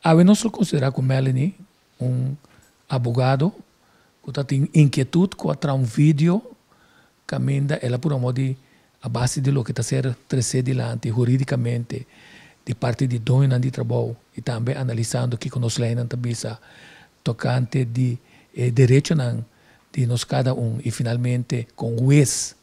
Awe nos lo konsiderá ku Melanie, un abogado ku ta tin inkietut ku a traha un video kaminda el a puru amor di a base di loke ta ser tresé dilanti hurídikamente di parti di doñonan di trabou i tambe analisando kiko nos leinan ta bisa tokante di e derechonan di nos kada un i finalmente kon hues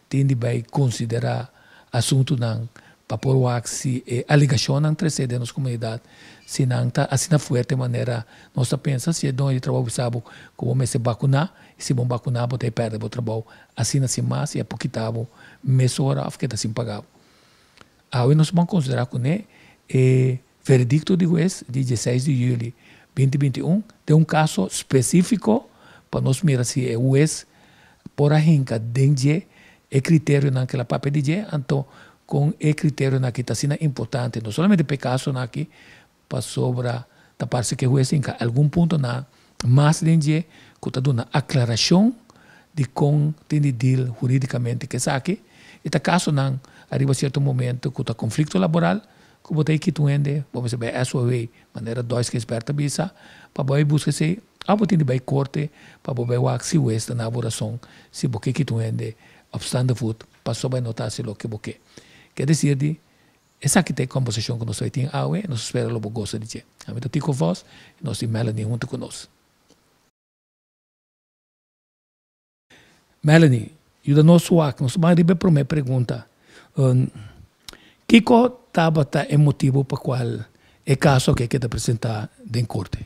tin di bai konsiderá asuntunan pa por wak si e alegashonnan tresé den nos komunidat si nan ta asina fuerte manera nos ta pensa. Si e doño di trabou bisa bo ku bo mester bakuná i si bo bakuná bo ta e pèrdè bo trabou asina sin mas i a por kita bo mesora òf keda sin paga bo. Awe nos ban konsiderá kuné e veredikto di hues di dieseis di yüli binti 21 den un kaso spesífiko pa nos mira si e hues por a hinka den dje e kriterionan ku el a papia di dje, anto kon e kriterionan aki ta asina importante no solamente pa e kasonan aki, pasobra ta parse ku e hues hinka algun puntonan mas den dje ku ta duna aklarashon di kon tin di deal hurídikamente ku esaki i ta kasonan ariba sierto momento ku ta konflikto laboral ku bo ta e kita un hende, bo mester bai SOW, manera Dois Gisbert ta bisa, pa bo bai buska esei, òf bo tin di bai korte pa bo bai wak si hues ta na bo rason si bo ke kita un hende op staande voet pasobra e no ta hasi loke bo ke. Ke desir di, esaki ta e kombersashon ku nos bai tin awe, nos ta spera lo bo gosa di dje. Ami ta Tico Vos i nos tin Melanie huntu ku nos. Melanie, yuda nos wak, nos ban riba e promé pregunta. Kiko tabata e motibu pa kual e kaso aki a keda presentá den korte?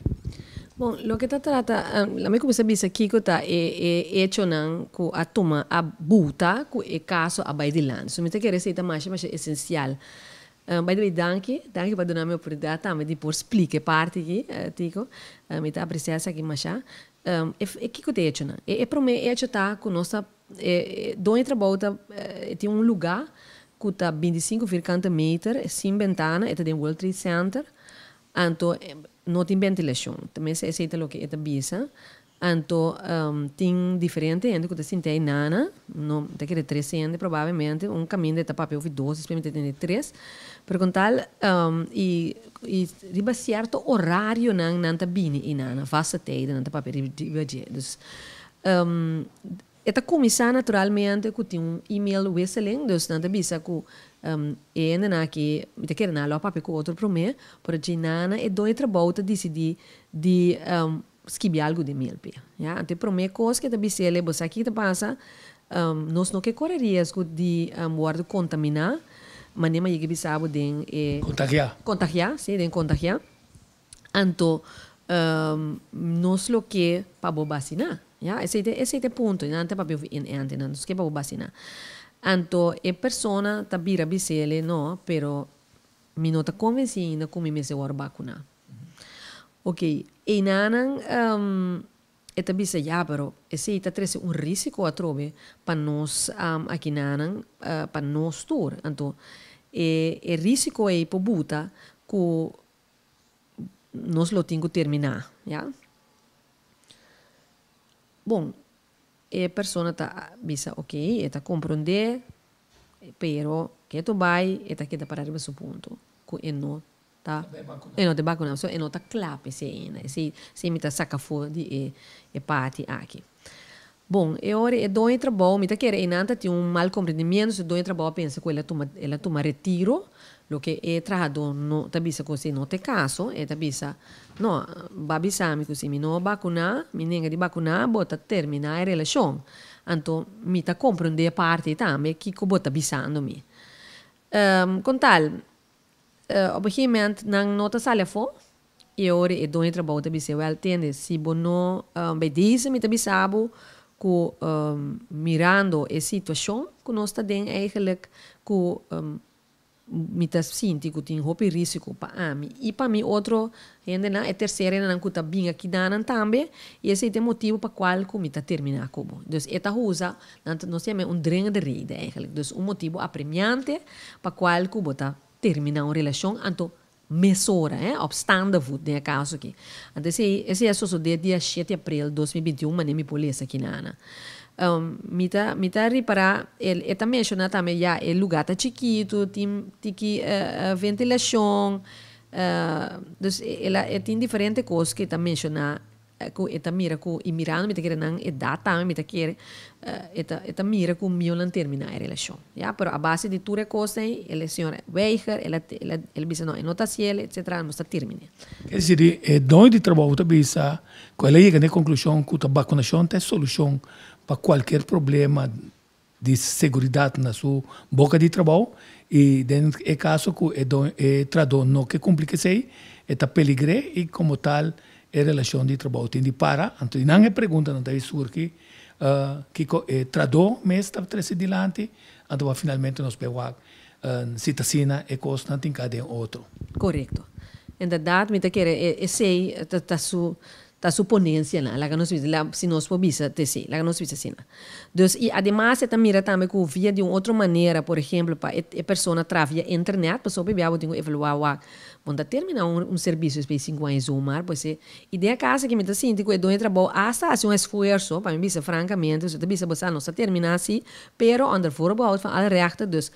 Bon, loke ta trata, laat mi kuminsá bisa kiko ta e e echonan ku a tuma, a buta ku e kaso a bai dilanti. So mi ta kere esei ta masha masha esensial. By the way, danki, danki pa duna mi oportunidat tambe di por splika e parti aki, Tico. Mi ta apresiá esaki masha. E kiko ta e echonan? E promé echo ta ku nos ta e doño di trabou ta e tin un lugá ku ta 25 vierkante meter sin bentana, e ta den World Trade Center, anto no tin ventilashon. Tenminste esei ta loke e ta bisa. Anto tin diferente hende ku ta sinti ainana, no mi ta kere tres hende probablemente, un kaminda e ta papia hopi dos, despues mi ta tende tres, pero kon tal i i riba sierto orarionan nan ta bini einana, vaste tijden nan ta papia riba dje. Dus e ta kuminsá naturalmente ku tin un email wisseling, dus nan ta bisa ku e hendenan aki, mi ta kere nan a lo papia ku otro promé, pero djeinana e doño trabou ta disidí di skibi algu den mail p'e. Ya, anto e promé kos ke ta bis'el e, bo sa kiko ta pasa, nos no ke kore riesgo di wòrdu kontaminá, manera mi a yega bisa bo den e. Kontagiá. Kontagiá, si, den kontagiá. Anto nos lo ke pa bo basiná. Ya, esei ta, esei ta e punto, nan ta papia over inente, nan nos ke pa bo basiná. Anto e persona ta bira bis'el e, no, pero mi no ta konvensí ainda ku mi mester wòrdu bakuná. Ok, einanan e ta bisa ya pero esei ta trese un risiko atrobe pa nos akinanan, pa nos tur. Anto e e risiko ei por buta ku nos lo tin ku terminá, ya. Bon, e persona ta bisa ok, e ta komprondé, pero ketu bai e ta keda pará riba su punto ku e no ta e no ta bakuna so e no ta kla p'esei ainda esei esei mi ta saka for di e e parti aki bon e ora e doño trabou mi ta kere einan ta tin un mal komprendimiento so e doño trabou a pensa ku el a tuma el a tuma retiro loke e trahadó no ta bisa ku esei no ta e kaso e ta bisa no bo a bisa mi ku si mi no bakuna mi nenga di bakuna bo ta terminá e relashon anto mi ta komprendé e parti tambe kiko bo ta bisando mi kon tal Op een gegeven moment nan no ta sali afó i e ora e doño di trabou ta bis'é, wèl tende, si bo no bij deze mi ta bisa bo ku mirando e situashon ku nos ta den eigenlijk ku mi ta sinti ku tin hopi risiko pa ami i pa mi otro hendenan, e terser hendenan ku ta bin aki danan tambe i esei ta e motibu pa kual ku mi ta terminá ku bo. Dus e ta usa, nan ta, nos ta yama e un dringende reden eigenlijk, dus un motibu apremiante pa kual ku bo ta terminá un relashon, anto mesora, hè, op staande voet den e kaso aki. Anto esei, esei a sosodé dia shete aprel 2021, manera mi por lesa aki nana. Mi ta, mi ta ripará, el, e ta menshoná tambe, ya, e lugá ta chikitu, tin tiki ventilashon. Dus e tin diferente kos ku e ta menshoná ku e ta mira ku i mirando mi ta kere nan edat tambe mi ta kere e ta e ta mira ku mihó nan terminá e relashon ya pero a base di tur e kosnan ei el e señor weiger el a el a el a bisa no e no ta hasiel etcetera nos ta terminé. Es decir, e doño di trabou ta bisa ku el a yega na e konklushon ku ta bakunashon ta e solushon pa kualkier problema di seguridat na su boka di trabou i den e kaso ku e doño e trahadó no ke kumpli ku esei e ta peligr'é i komo tal e relashon di trabou tin di para. Anto di nan e preguntanan ta surgi kiko e trahadó mes ta trese dilanti anto pa finalmente nos por wak si ta asina e kosnan tin ka den otro. Korekto. Inderdat mi ta kere esei ta su Ta su ponencianan, laga nos bisa, la, si nos por bisa te si, laga nos bisa asina. Dus, y ademas e ta mira tambe cu via di un otro manera, por ehemplo, pa e, e persona traha via internet, pasobra hopi bia bo tin cu evalua wak, bo no ta termina un, un servicio despues di cinco aña zomaar, pues e idea casa ki mi ta sinti cu e doño di trabou hasta haci un esfuerzo, pa mi bisa francamente, su ta bisa bo sa, nos ta termina asi, pero onder voorbehoud van alle rechten, dus,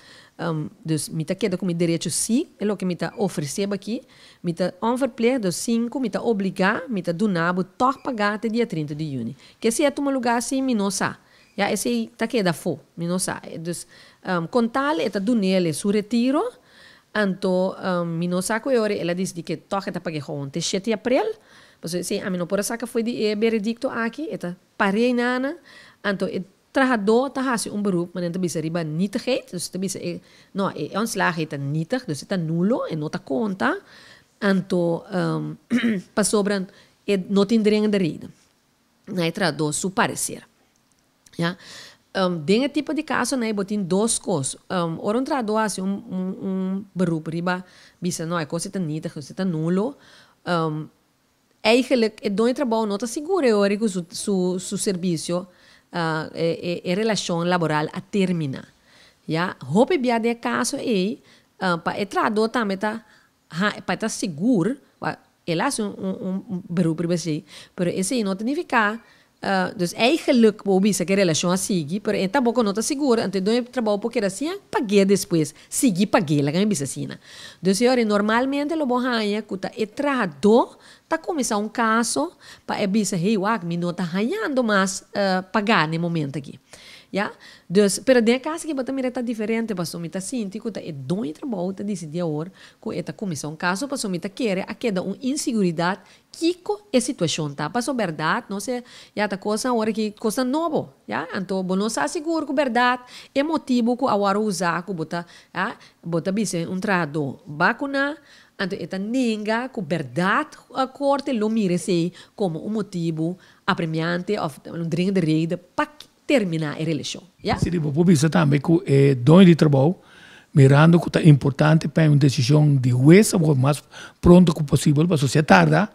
dus mi ta keda cu mi derecho si, e loke mi ta ofrece bo aki, Mi ta onverplicht, dus sin ku mi ta obligá, mi ta duna bo tòg pagá te dia 30 di yüni. Ke si a tuma lugá así, mi no sa. Ya, esei ta keda afó, mi no sa. Dus, kon tal e ta dun'el su retiro, anto mi no sa ku e ora el a disidí ke tòg e ta pag'é gewoon te shete di aprel. Pasobra esei ami no por a saka fo'i di e beredikto aki, e ta par'é einan, anto e Trahadó ta hasi un beroep, ma nan ta bisa riba nietigheid, dus ta bisa e, no, e ontslag ei ta nietig, dus e ta nulo, e no ta konta, anto pasobra e no tin dringende reden, na e trahadó su parecer. Ya. Den e tipo di kasonan ei bo tin dos kos, ora un trahadó hasi un un beroep riba bisa no e kos ei ta nietig, dus e ta nulo, Eigenlijk e doño trabou no ta sigur e ora ku su su su servisio e e relashon laboral a terminá. Ya, hopi bia den e kaso ei pa e trahadó tambe ta ha pa e ta sigur, el a hasi un un un beroep riba esei, pero esei no ta nifiká Dus eigenlijk bo bisa ku e relashon a sigui, pero e tampoko no ta sigur, anto e doño di trabou por keda sin a pag'é despues, sigui pag'é, laga mi bisa asina. Dus e ora normalmente lo bo haña ku ta e trahadó ta kuminsá un kaso pa e bisa, hey wak, mi no ta hañando mas pagá na e momento aki. Ya, dus, pero den e kaso aki bo ta mira ta diferente pasobra mi ta sinti ku ta e doño di trabou ta disidí awor ku e ta kuminsá un kaso pasobra mi ta kere a keda un inseguridat Kiko e situashon ta? Paso bèrdat no se ya ta kosnan awor aki kosnan nobo ya anto bo no sa sigur ku bèrdat e motibu ku a wòrdu usa ku bo ta ya bo ta bisa un trahadó bakuna anto e ta nenga ku bèrdat korte lo mira esei komo un motibu apremiante òf un dringende reden pa terminá e relashon ya. Si bo por bisa tambe ku e doño di trabou mirando ku ta importante pa un desishon di hues awor mas pronto ku posibel pasobra si e tarda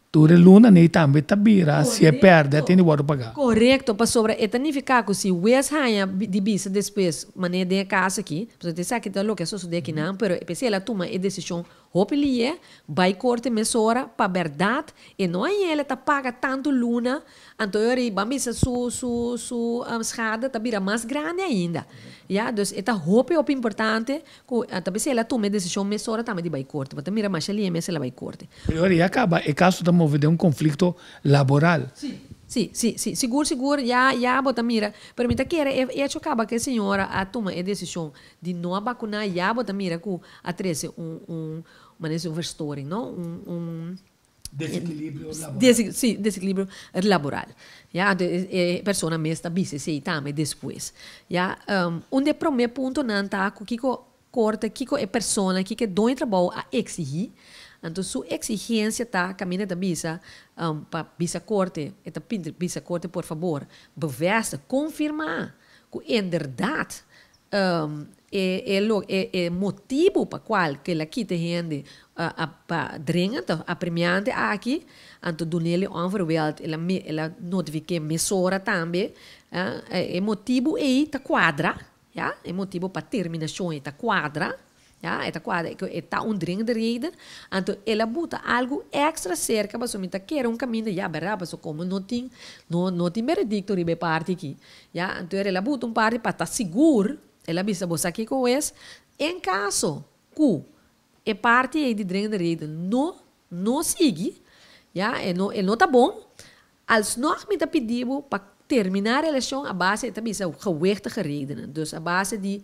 tur e luna nei tambe ta bira si e pèrdè tin di wòrdu pagá. Korekto, pasobra e ta nifiká ku si hues haña di bisa despues manera den e kaso aki, pasobra esaki ta loke a sosodé akinan, pero p'esei el a tuma e desishon Hopi lié bai korte mesora pa bèrdat e no a yele ta paga tantu luna anto e ora ei ban bisa su su su schade ta bira mas grandi ainda ya dus e ta hopi hopi importante ku ta bisa el a tuma e desishon mesora tambe di bai korte bo ta mira masha lié mes el a bai korte. E ora ei a kaba e kaso ta move den un konflikto laboral. Sí. Sí, sí, sí, sigur, sigur, ya, ya bo ta mira, pero mi ta kere e hecho kaba ku e señora a tuma e desishon Di no a bakuná ya bo ta mira ku a trese un un manera di un verstoring no un un Desekilibrio laboral. Sí, desekilibrio laboral. Ya, anto e persona mes ta bisa esei tambe despues. Ya, un di e promé puntonan ta ku kiko korte, kiko e persona, kiko e doño di trabou a eksihí. Anto su eksigensia ta kaminda e ta bisa pa bisa korte, e ta pinta bisa korte por fabor bevestig, konfirmá ku inderdat E e lo e e motibu pa kual ke el a kita hende a pa dringend of apremiante aki, anto dun'el e onverwijld, el a me el a notifik'é mesora tambe, e motibu ei ta kuadra, ya, e motibu pa terminashon ei ta kuadra. Ya, e ta kuadra ku e ta un dringende reden, anto el a buta algu èkstra serka pasobra mi ta kere un kaminda, ya bèrdat, pasobra komo no tin no no tin beredikto riba e parti aki, ya, anto el a buta un parti pa ta sigur, el a bisa bo sa kiko es, en kaso ku E parti ei di dringende reden no no sigui, ya, e no ta bon. Alsnog mi ta pidi bo pa terminá relashon a base, ta bisa, gewichtige redenen. Dus a base di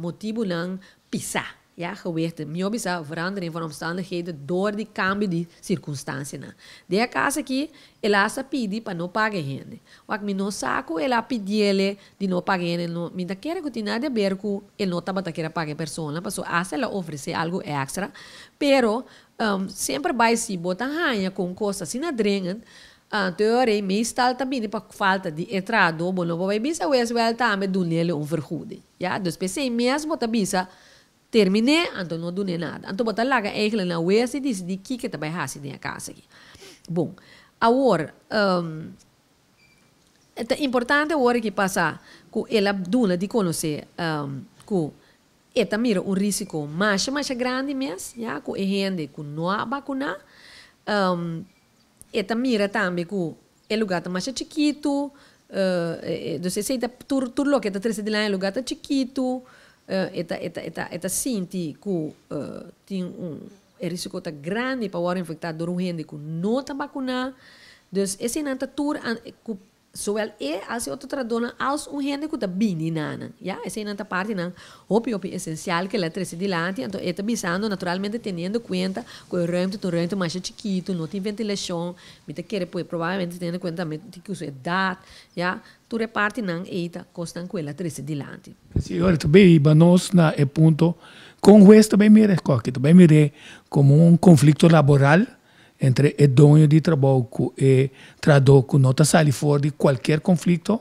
motibonan pisá. Ja, gewichtig. Mi bisa verandering van omstandigheden door di kambio di sirkunstansianan. Den e kaso aki, el a pidi pa no paga hende. Wak, mi no sa ku el a pidi di no paga hende, no, mi ta kere ku tin nada di aber ku e no tabata ke paga persona, paso hasta el a ofresé algu èkstra, pero semper bai si bo ta haña ku kos asina dringend, teorie meestal tambe pa falta di entrada, bo no bai bisa wes wel tambe dun'é un vergoeding. Ja, dus p'esei mes bo ta bisa terminá, anto no dun'é nada. Anto bo ta laga eigenlijk na wes i disidí kiko ta bai hasi den e kaso aki. Bon, awor, ta importante awor ku pasa ku el a duna di konosé ku e ta mira un rísiko mas mas grandi mes, ja, ku e hende ku no a vakuná, e ta mira tambe ku e lugá ta mas chikitu, dus esei ta tur loke ta trese dilanti, e lugá ta chikitu, e ta sinti ku tin un rísiko ta grandi pa wòrdu infektá dor un hende ku no ta vakuná. Dus esei nan ta tur ku zowel e als e otro trahadónan als un hende ku ta bini na nan. Ja, esei nan ta partinan hopi hopi esensial ku el a trese dilanti. Anto e ta bisando naturalmente teniendo kuenta ku e ruimte ta un ruimte mas chikitu, no tin ventilashon, mi ta kere pues probablemente teniendo kuenta tambe ku su edat, ja, tur e partinan ei ta kosnan ku el a trese dilanti. Sí, awor tambe nos na e punto kon hues tambe mira esaki, tambe mira komo un konflikto laboral entre e doño di trabou ku e trahadó ku no ta sali for di kualke konflikto,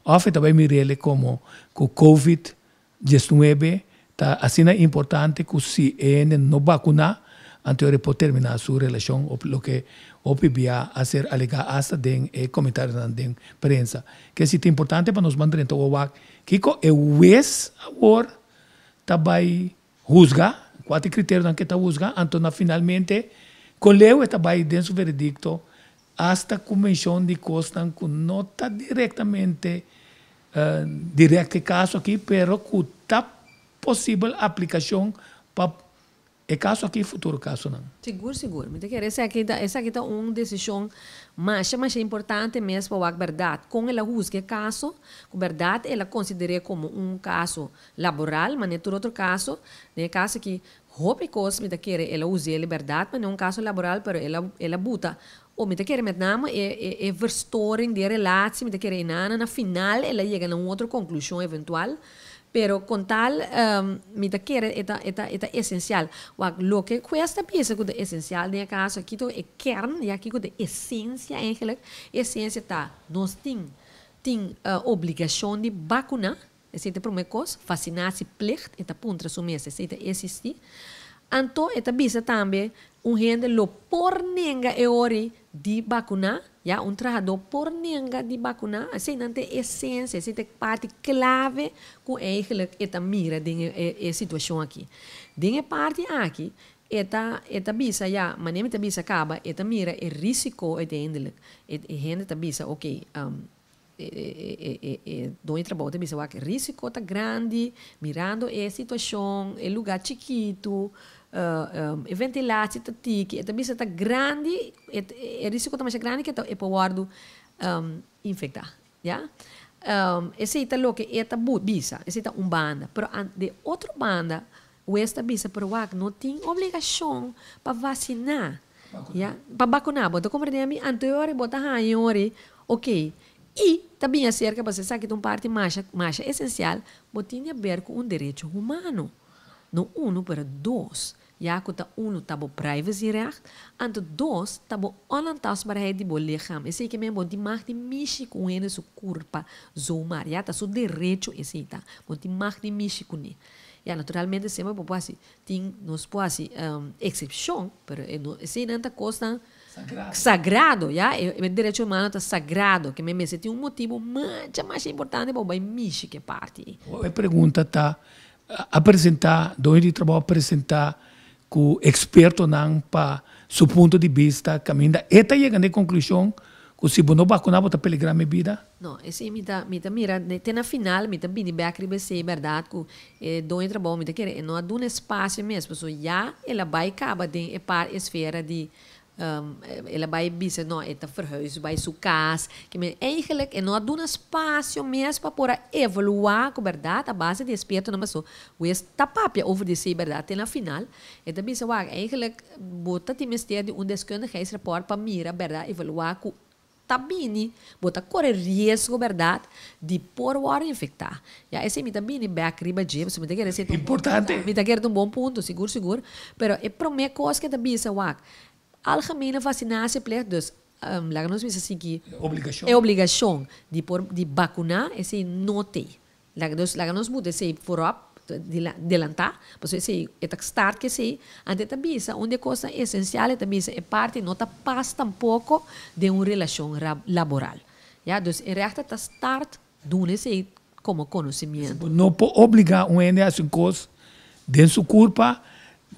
òf tambe mira komo ku COVID-19 ta asina importante ku si e no vakuná, anto e por terminá su relashon, òf loke hopi a ser alegá hasta den komentario den prensa. Ku ta importante pa nos mantené wak kiko e hues awor ta bai husga, kua kriterionan ku e ta husga, anto na finalmente kon leu ta bai den su veredikto hasta ku menshon di kosnan ku no ta direktamente direkto kaso aki, pero ku ta posibel aplikashon pa e kaso aki, futuro kasonan. Sigur, sigur. Mi ta kere esaki ta un desishon mas mas importante mes pa wak berdat. Kon el a husga e kaso, ku berdat el a konsider'é komo un kaso laboral, ma no otro kaso, den e kaso aki hopi kos mi ta kere el a usa berdat, ma no un kaso laboral, pero el a buta o mi ta kere met name e verstoring di relatie, mi ta kere inana na final el a yega na un otro konklushon eventual. Pero kon tal, mi ta kere e ta esensial. Wak, loke hues ta bisa ku ta esensial den e kaso aki to e kern, ja, aki ku ta esensia eigenlijk. Esensia ta nos tin obligashon di vakuná. Esei ta promé kos, vaccinatieplicht, e ta puntra su mes, esei ta eksistí. Anto, e ta bisa tambe, un hende lo por nenga e ori di vakuná, ja, un trahadó por nenga di vakuná, esei nan ta esensia, esei ta parti klave ku eigenlijk e ta mira den e situashon aki. Den e parti aki, e ta bisa, ja, manera mi ta bisa kaba, e ta mira e rísiko uiteindelijk. E hende ta bisa, ok, e doño trabou ta bisa wak rísiko ta grandi, mirando e situashon, e lugá chikitu, e ventilatie ta tiki, e ta bisa ta grandi, e rísiko ta mas grandi ku e por wòrdu infektá, ja? Esei ta loke e ta bisa, esei ta un banda. Pero di otro banda, hues ta bisa, pero wak, no tin obligashon pa vasiná. Ja? Pa vakuná, bo ta komprendé mi? Anterior bo ta haña ori, ok. I tambe aserka bo sa ku un parti mas mas esensial, bo tin di aber ku un derecho humano. No unu, pero dos. Ja, ku ta unu ta bo privacy recht, anto dos ta bo onaantastbaarheid di bo lichaam. Esei ke men bo no tin mag di mishi ku hende su kurpa zomaar. Ja, ta su derecho esei ta. Bo no tin mag di mishi kuné. Ja, naturalmente semper bo por hasi tin nos por hasi eksepshon, pero esei nan ta kosnan sagrado. Sagrado, ja, e derecho humano ta sagrado, ke men mester tin un motibu masha mas importante pa bai mishi ku e parti. E pregunta ta a presentá, doño di trabou a presentá ku ekspertonan pa su punto di bista, kaminda e ta yega na konklushon. Ku si bo no bakuná bo ta peligrá mi bida? No, esei mi ta, mi ta mira, te na final mi ta bini bek riba esei bèrdat ku e doño di trabou mi ta kere e no a duna espasio mes pasobra ya el a bai kaba den e par esfera di el a bai bisa no e ta verhuis bai su kas ke men eigenlijk e no a duna spasio mes pa por a evaluá ku bèrdat a base di espertonan pasobra wes ta papia over di esei bèrdat te na final e ta bisa wak eigenlijk bo ta tin mester di un deskundigheidsrapport pa mira bèrdat evaluá ku ta bini, bo ta kore riesgo bèrdat di por wòrdu infektá. Ya esei mi ta bini bèk riba dje, pasobra mi ta kere esei ta un Importante. Mi ta kere ta un bon punto, sigur sigur. Pero e promé kos ke ta bisa wak, algemene vaccinatieplicht, dus laga nos bisa sigui E obligashon. E obligashon di por di bakuná, esei no t'ei. Laga nos laga nos muta esei voorop, delantá, pasobra esei e ta start ku esei. Anto e ta bisa un di e kosnan esensial, e ta bisa e parti no ta pas tampoko den un relashon laboral. Ya, dus e rechter ta start duna esei komo konosimiento. Bo no por obligá un hende hasi un kos den su kurpa,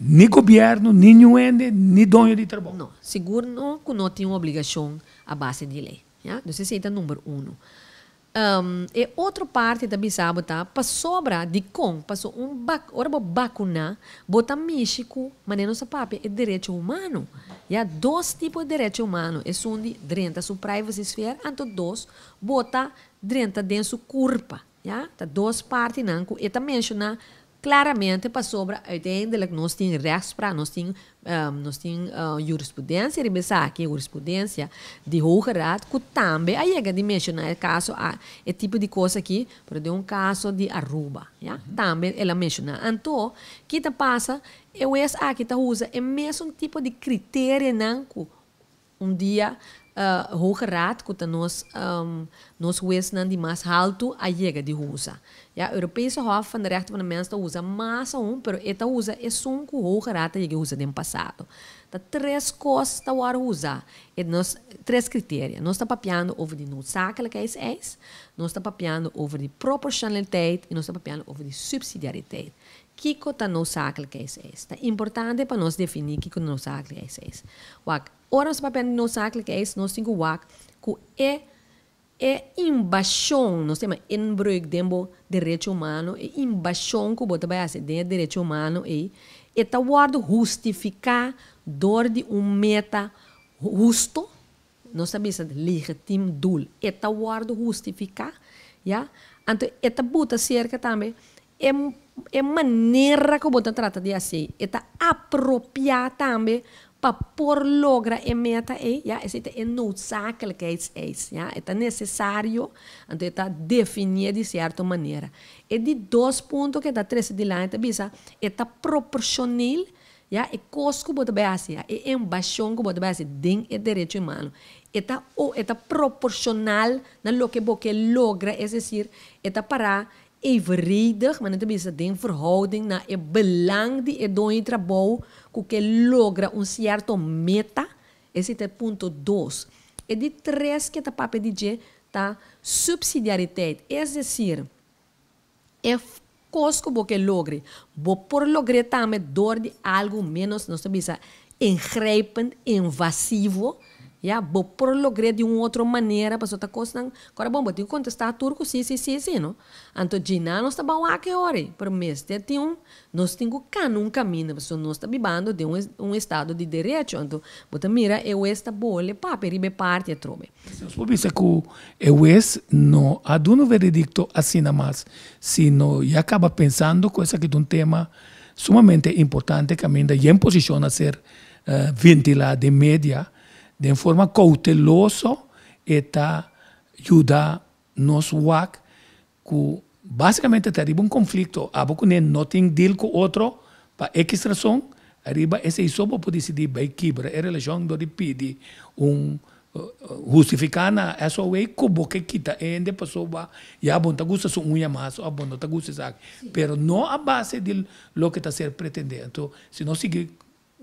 ni gobièrnu, ni niun hende, ni doño di trabou. No, sigur no ku no tin un obligashon a base di lei. Ya, dus esei ta number uno. E otro parti ta bisa bo ta pasobra dikon paso un bak ora bo bakuná bo ta mishi ku manera nos a papia e derecho humano ya dos tipo di derecho humano esun di drenta su privacy sfeer anto dos bo ta drenta den su kurpa ya ta dos partinan ku e ta menshoná Claramente pasobra uiteindelijk nos tin rechtspraak, nos tin nos tin jurisprudencia riba esaki, jurisprudencia di Hoge Raad cu tambe a yega di menciona e caso a e tipo di cos aki, pero den un caso di Aruba, ya, tambe el a menciona. Anto, ki ta pasa? E huez aki ta usa e mesun tipo di criterianan cu Un dia Hoge Raad, ku ta nos nos huesnan di mas haltu, a yega di usa. Ya, Europese Hof van de Rechten van de Mens ta usa mas aun, pero e ta usa esun ku Hoge Raad a yega usa den pasado. Ta tres kos ta wòrdu usa, e nos tres kriteria. Nos ta papiando over di noodzakelijkheidseis, nos ta papiando over di proportionaliteit i nos ta papiando over di subsidiariteit. Kiko ta noodzakelijkheidseis? Ta importante pa nos definí kiko noodzakelijkheidseis. Wak, ora nos papia di noodzakelijkheidseis, nos tin ku wak ku e e inbashon, nos ta yama inbreuk den bo derecho humano, e inbashon ku bo ta bai hasi den e derecho humano ei, e ta wòrdu hustifiká dor di un meta husto, nos ta bisa legitiem doel, e ta wòrdu hustifiká, ya. Anto e ta buta serka tambe E e manera ku bo ta trata di hasi e ta apropiá tambe pa por logra e meta ei, ya, esei ta e noodzakelijkheidseis, ya, e ta nesesario, anto e ta definié di sierto manera. E di dos punto ku e ta trese dilanti ta bisa e ta proporshoneel, ya, e kos ku bo ta bai hasi, ya, e embashon ku bo ta bai hasi den e derecho humano, e ta e ta proporshonal na loke bo ke logra, es desir, e ta pará Evenredig, manera ta bisa den verhouding na e belang di e doño di trabou ku ke logra un sierto meta, esei ta e punto dos. E di tres ke ta papia di dje ta subsidiariteit, es desir, e kos ku bo ke logre, bo por logr'é tambe dor di algu ménos, nos ta bisa, ingrijpend, invasivo, ya, bo por logr'é di un otro manera, pasobra ta kosnan, ku ora bon, bo tin ku kontestá tur ku si, si, si, si, no? Anto djina nos ta ban wak e ora ei, pero mester tin un, nos tin ku kana un kaminda, pasobra nos ta bibando den un un estado di derecho, anto bo ta mira e wes ta bole papia riba e parti atrobe. Nos por bisa ku e wes no a duna un veredikto asina mas, sino ya kaba pensando ku esaki ta un tema sumamente importante kaminda yen posishon a ser ventilá den media den forma kouteloso e ta yuda nos wak ku basikamente ta riba un konflikto abo kuné no tin deal ku otro pa ekis rason riba esei so bo por disidí bai kibra e relashon dor di pidi un Hustifiká na SOA ku bo ke kita e hende pasobra ya bo no ta gusta su uña mas òf bo no ta gusta esaki. Pero no a base di loke ta ser pretendé. Anto si nos sigui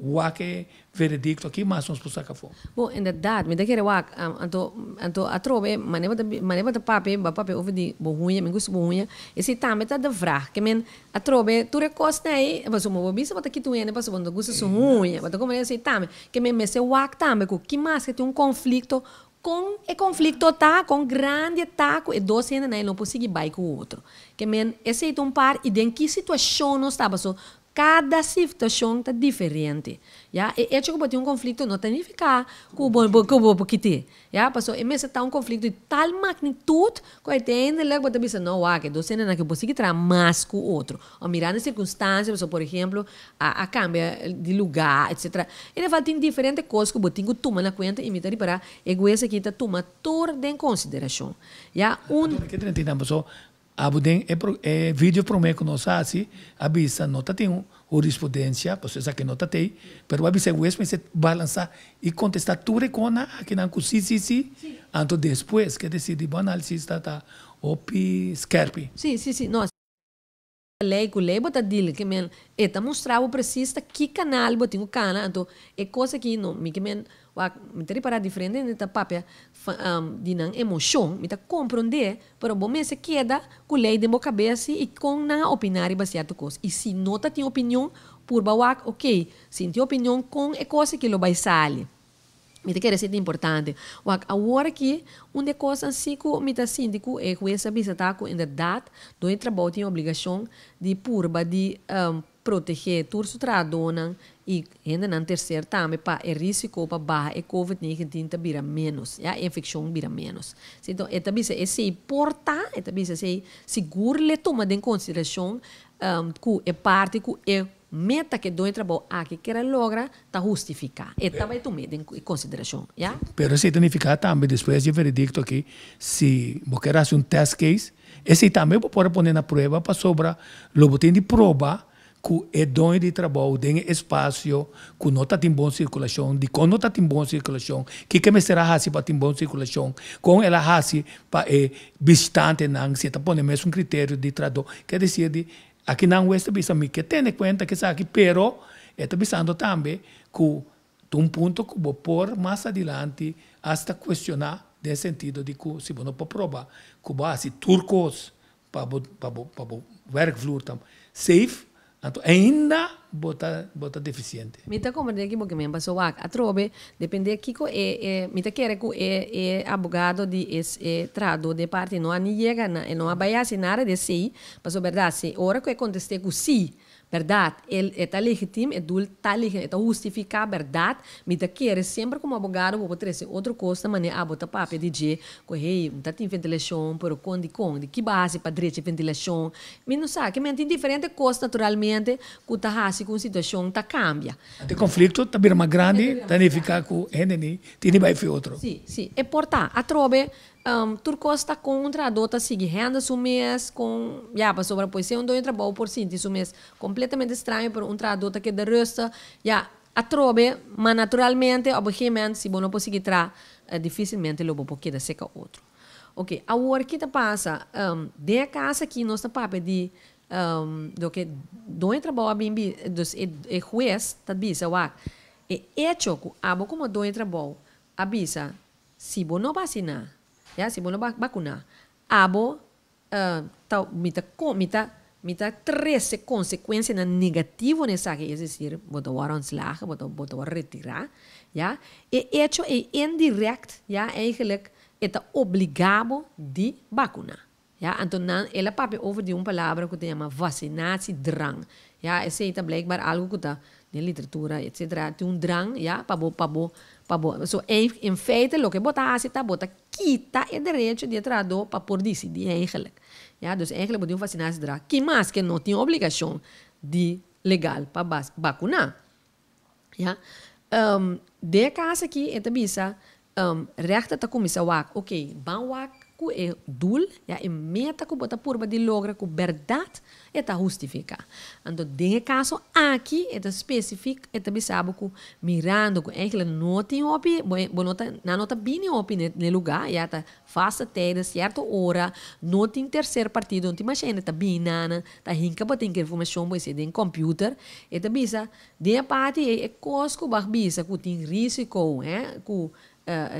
wak e veredikto aki mas nos por saka afó. Bon, inderdaad, mi ta kere wak. Anto, anto atrobe, manera bo ta, manera bo ta papia, bo a papia over di bo huña, mi gusta bo huña, esei tambe ta de vraag. Ke men, atrobe, tur e kosnan ei, pasobra bo bisa bo ta kita un hende pasobra bo no ta gusta su huña, bo ta komprende esei tambe. Ke men mester wak tambe ku ki maske tin un konflikto Kon e konflikto ta, kon grandi ta, ku e dos hendenan no por sigui bai ku otro. Ke men, esei ta un par i den ki situashon nos ta, paso kada situashon ta diferente. Ya, e echo ku bo tin un konflikto no ta nifiká ku bo ku bo por kit'é. Ya, paso e mester ta un konflikto di tal magnitut ku uiteindelijk bo ta bisa, no wak, e dos hendenan aki por sigui traha mas ku otro. O mirando e sirkunstansia, pasobra por ehemplo, a a kambia di lugá, etsetera. En geval tin diferente kos ku bo tin ku tuma na kuenta i mi ta ripará e hues aki ta tuma tur den konsiderashon. Ya, un. Anto mi ke drenta einan pasobra abo den e e video promé ku nos a hasi a bisa no ta tin hurisprudensia, pasobra esaki no ta tei, pero a bisa e hues mester balansá i kontestá tur e kosnan akinan ku si, si, si, anto despues ke desidi bo análisis ta ta hopi skèrpi. Si, si, si. No. Lei ku lei bo ta deal ke men e ta mustra bo presis ta ki kanal bo tin ku kana anto e kos aki no mi ke men wak mi ta ripara diferente hende ta papia di nan emoshon mi ta kompronde pero bo mester keda ku lei den bo kabes si i kon nan a opina riba sierto kos i si no ta tin opinion purba wak ok si tin opinion kon e kos aki lo bai sali. Mi ta kere si ta importante. Wak, awor aki, un di e kosnan si ku mi ta sinti ku e hues a bisa ta ku inderdat doño di trabou tin obligashon di purba di protegé tur su trahadónan i hendenan terser tambe pa e risiko pa baha e covid 19 ta bira ménos, ya, e infekshon bira ménos. Si, enton e ta bisa esei por ta, e ta bisa esei sigur le tuma den konsiderashon ku e parti ku e Meta ku e doño trabou aki kier a logra ta hustifiká. E ta bai tum'é den konsiderashon, ya. Pero esei ta nifiká tambe despues di e veredikto aki, si bo kier hasi un test case, esei tambe bo por a pone na prueba pasobra lo bo tin di proba ku e doño di trabou den e espasio ku no ta tin bon sirkulashon, dikon no ta tin bon sirkulashon, kiko e mester a hasi pa tin bon sirkulashon, kon el a hasi pa e bishitantenan, si e ta pone mesun kriterio di trahadó. Ker desir di Aki nan hues ta bisa mi ke tene kuenta ku esaki, pero e ta bisando tambe ku ta un punto ku bo por mas adilanti asta kuestioná den sentido di ku si bo no por proba ku bo a hasi tur kos pa bo pa bo pa bo werkvloer ta safe, anto ainda bo ta bo ta defisiente. Mi ta komprendé ki bo ke men paso wak atrobe dependé kiko e e mi ta kere ku e e abogado di es e trahadó den parti no a ni yega na e no a bai hasi nada di esei Pasobra bèrdat, si ora ku e kontest'é ku sí, bèrdat, el e ta legitim, e doel ta legitim, e ta hustifiká, bèrdat, mi ta kere semper komo abogado bo por trese otro kos na manera abo ta papia di dje, ku hey, ta tin ventilashon, pero kon dikon, di ki base pa drecha e ventilashon, mi no sa, ke men tin diferente kos naturalmente ku ta hasi ku un situashon ta kambia. Ante konflikto ta bira mas grandi, ta nifiká ku hende ni tin di bai fi otro. Sí, sí, e por ta. Atrobe Tur kos ta kon un trahadó ta sigui hende su mes kon, ya, pasobra pues si un doño trabou por sinti su mes kompletamente straño pero un trahadó ta keda rustig, ya, atrobe, ma naturalmente op een gegeven moment si bo no por sigui traha difisilmente lo bo por keda seka otro. Oke, awor ki ta pasa? Den e kas aki nos ta papia di loke doño trabou a bin bi, dus e hues ta bisa wak, e echo ku abo komo doño trabou a bisa Si bo no basiná, ya, si bo no bakuná, abo ta, mi ta, mi ta, mi ta trese konsekuensianan negativo na esaki, es desir, bo ta wòrdu ontslagen, bo ta, bo ta wòrdu retirá, ya. E echo ei indirèkt, ya, eigenlijk e ta obligá bo di bakuná, ya. Anto nan, el a papia over di un palabra ku ta yama vasinatiedrang, ya, esei ta blijkbaar algu ku ta den literatura etcetera tin un drang ya pa bo pa bo pa bo so in feite loke bo ta hasi ta bo ta kita e derecho di e trahadó pa por disidí eigenlijk ya dus eigenlijk bo tin un vasinatiedrang ki maske no tin obligashon di legal pa bakuná ya den e kas aki e ta bisa Rechter ta kuminsá wak, ok, ban wak ku e doel, ya, e meta ku bo ta purba di logra ku bèrdat e ta hustifiká. Anto den e kaso aki e ta spesifik, e ta bisa bo ku mirando ku eigentlik no tin hopi, bo bo no ta, nan no ta bini hopi n'e n'e lugá, ya ta vaste tijden, sierto ora, no tin terser partido, no tin masha hende ta bini nan, ta hinka bo tin ki informashon bo esei den kòmpiuter, e ta bisa Den e parti ei e kos ku bo a bisa ku tin risiko, hè, ku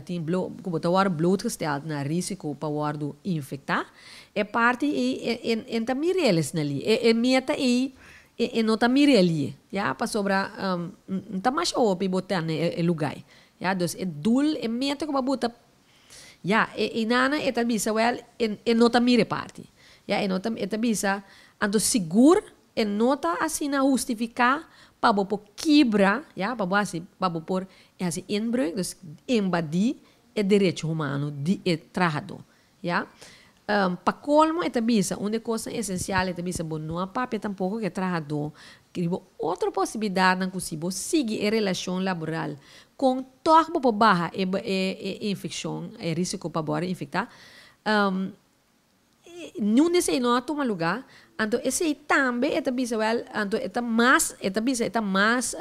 tin blo ku bo ta wòrdu blootgesteld na risiko pa wòrdu infektá, e parti ei e e e ta mira eles na li. E e meta ei e e no ta mira elie, ya, pasobra n ta masha hopi bo ta na e lugá ei, ya. Dus e doel, e meta ku bo a buta. Ja, e nana e ta bisa, wel, e no ta mira e parti. Ja, e no ta, e ta bisa, anto sigur e no ta asina hustifiká pa bo por kibra, ja, pa bo hasi, pa bo por hasi inbreuk, dus invadí e derecho humano di e trahadó. Ja. Pa kolmo e ta bisa, un di e kosnan esensial e ta bisa, bo no a papia tampoko ku e trahadó riba otro posibilidatnan ku si bo sigui e relashon laboral kon tòg bo por baha e e infekshon, e risiko pa bo a infektá. Niun di esei no a tuma lugá, anto esei tambe e ta bisa wèl, anto e ta mas, e ta bisa e ta mas,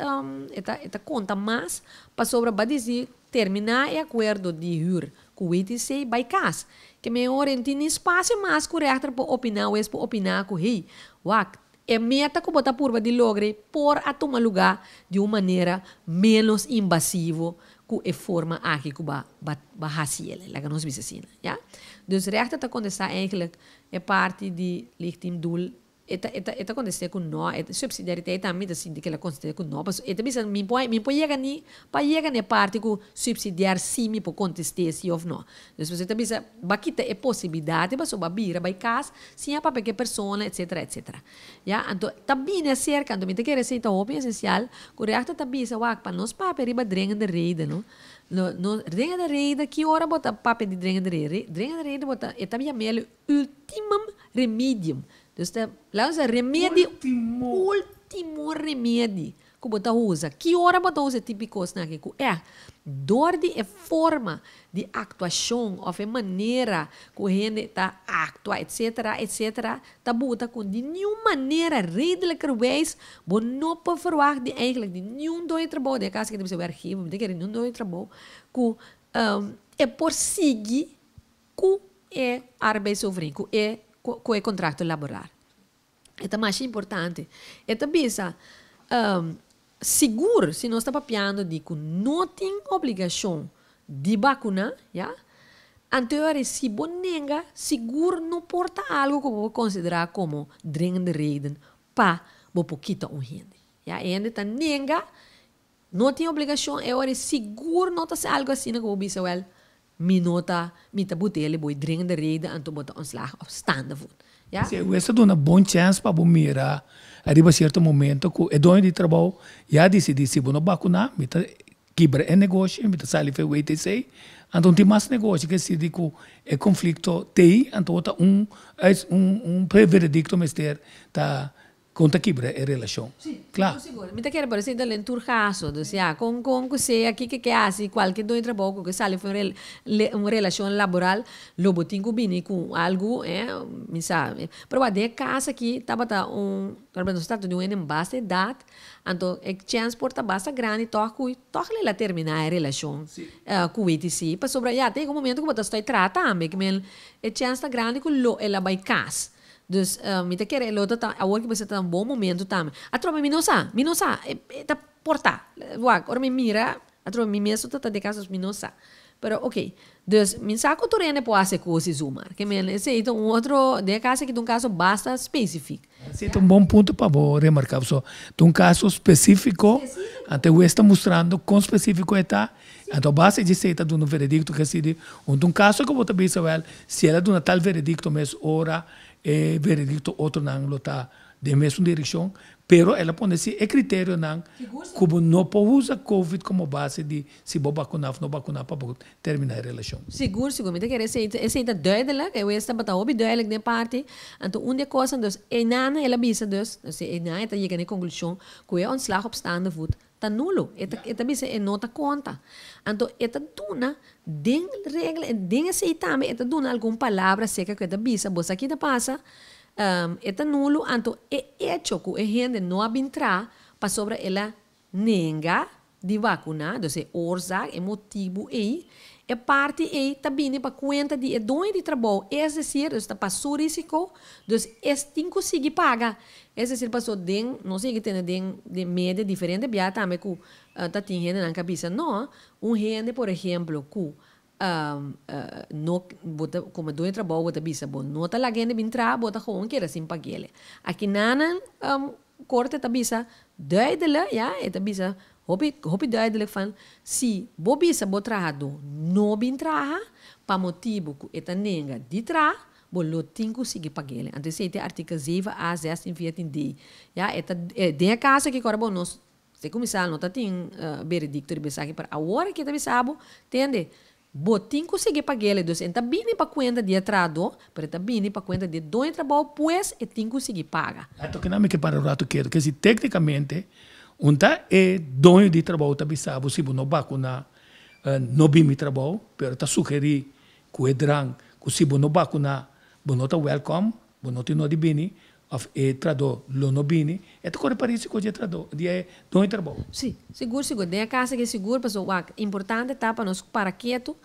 e ta e ta konta mas pasobra bo a disí terminá e akuerdo di hür ku WTC bai kas. Ke mehor e no tin ni spasio mas ku rèchter por opiná wes por opiná ku hey, wak, e meta ku bo ta purba di logra ei por a tuma lugá di un manera ménos invasivo ku e forma aki ku ba ba ba hasi el, laga nos bisa asina, ya. Dus rechter ta kontestá eigenlijk e parti di legitiem doel, e ta e ta e ta kontest'é ku nò, e subsidiariteit tambe mi ta sinti ku el a kontest'é ku nò, pasobra e ta bisa mi por mi por yega ni pa yega na e parti ku subsidiar si mi por kontest'é si òf nò. Dus pasobra e ta bisa ba kita e posibilidat pasobra ba bira bai kas sin a papia ku e persona etcetera etcetera. Ya, anto ta bini aserka, anto mi ta kere esei ta hopi esensial ku rechter ta bisa wak pa nos papia riba dringende reden no. No, no, dringende reden, ki ora bo ta papia di dringende reden? Dringende reden bo ta, e ta yam'el ultimum remedium. Dus ta, laga nos bisa remedi, ultimo remedi. Ku bo ta usa? Ki ora bo ta usa e tipo di kosnan aki? Ku ègt dor di e forma di aktuashon òf e manera ku hende ta aktua etsetera etsetera ta buta ku di niun manera redelijkerwijs bo no por verwagt di eigenlijk di niun doño di trabou, den e kaso aki ta bisa werkgever, mi ta kere niun doño di trabou ku e por sigui ku e arbeidsovereenkomst, ku e ku e kontrakto laboral. E ta masha importante. E ta bisa, Sigur si nos ta papiando di ku no tin obligashon di bakuná, ya, anto e si bo nenga, sigur no por ta algu ku bo por konsiderá komo dringende reden pa bo por kita un hende. Ya, e hende ta nenga, no tin obligashon, e ora sigur no ta ser algu asina ku bo bisa, wèl, Mi no ta, mi ta butele bo e dringende reden anto bo ta ontslag op staande voet. Ja? Si e ta duna bon chèns pa bo mira ariba sierto momento ku e doño di trabou ya disidí si bo no bakuná mi ta kibra e negoshi, mi ta sali for e WTC, anto no tin mas negoshi ke sidi ku e konflikto t'ei, anto bo ta un un preveredikto mester ta Kon ta kibra e relashon? Sí, Kla. sigur. Mi ta kere por esei ta den tur kaso. Dus ya, kon kon ku sea, kiko ke hasi, kualke doño trabou ku ke sali for un un relashon laboral, lo bo tin ku bini ku algu, eh, mi sa. Pero wak, den e kas aki tabata un, nos ta trata di un hende basta edat, anto e chèns por ta basta grandi tòg ku tòg lo el a terminá e relashon ku WTC. Pasobra ya, ta yega un momento ku bo ta stoi traha tambe, ke men e chèns ta grandi ku lo el a bai kas. Dus mi ta kere e lo ta ta awor ki bo ta un bon momento tambe. Atrobe mi no sa, mi no sa, e ta por ta. Wak, ora mi mira, atrobe mi mes ta ta den cas, dus mi no sa. Pero ok, dus mi sa cu tur hende por haci cos di zomaar. Ke men esey ta un otro, den e caso aki ta un caso basta specific. Esey ta un bon punto pa bo remarca, pasobra ta un caso specifico, anto e hues ta mustrando con specifico e ta. Anto a base di esei ta duna un veredikto ke si di un ta un kaso ku bo ta bisa wèl si el a duna tal veredikto mes ora e veredikto otronan lo ta den mesun direkshon pero el a pone si e kriterionan ku bo no por usa covid komo base di si bo bakuna òf no bakuna pa bo terminá e relashon. Sigur sigur mi ta kere esei esei ta duidelijk e wes tabata hopi duidelijk den e parti anto un di e kosnan dus einan el a bisa dus einan e ta yega na e konklushon ku e ontslag op staande voet Ta nulo. E ta, e ta bisa e no ta konta. Anto e ta duna den regla, den esei tambe e ta duna algun palabra seka ku e ta bisa, bo sa ki ta pasa, e ta nulo, anto e echo ku e hende no a bin traha pasobra el a nenga di vakuná, dus e oorzaak, e motibu ei, e parti ei ta bini pa kuenta di e doño di trabou, es desir, dus ta pa su risiko, dus e tin ku sigui paga. Es decir paso den nos yega tene den den media diferente bia tambe cu ta tin hendenan ca bisa no, un hende por ehemplo cu no bo ta como doño trabou bo ta bisa bo no ta laga hende bin traha bo ta gewoon keda sin pagele. Aki nanan corte ta bisa duidelijk ya e ta bisa. Hopi, hopi duidelijk van, si bo bisa bo trahadó no bin traha, pa motibu ku e ta nenga di traha, bo lo tin ku sigui pag'é. Anto esei ta artikel 7a 16 14d. Ja, e ta, den e kaso aki kòrda bo nos te kuminsá no ta tin veredikto riba esaki, pero awor aki ta bisa bo, tende, bo tin ku sigui pag'é. Dus e ta bini pa kuenta di e trahadó, pero e ta bini pa kuenta di e doño di trabou, pues e tin ku sigui paga. Anto kinan mi ke para un ratu ketu, ke si teknikamente un ta e doño di trabou ta bisa bo si bo no bakuna no bin mi trabou, pero ta sugerí ku e dran ku si bo no bakuna bo no ta wèlkòm, bo no tin no di bini òf e trahadó lo no bini, e ta kore pa risiko di e trahadó, di e doño di trabou. Sí, sigur sigur. Den e kas aki sigur pasobra wak importante ta pa nos para ketu.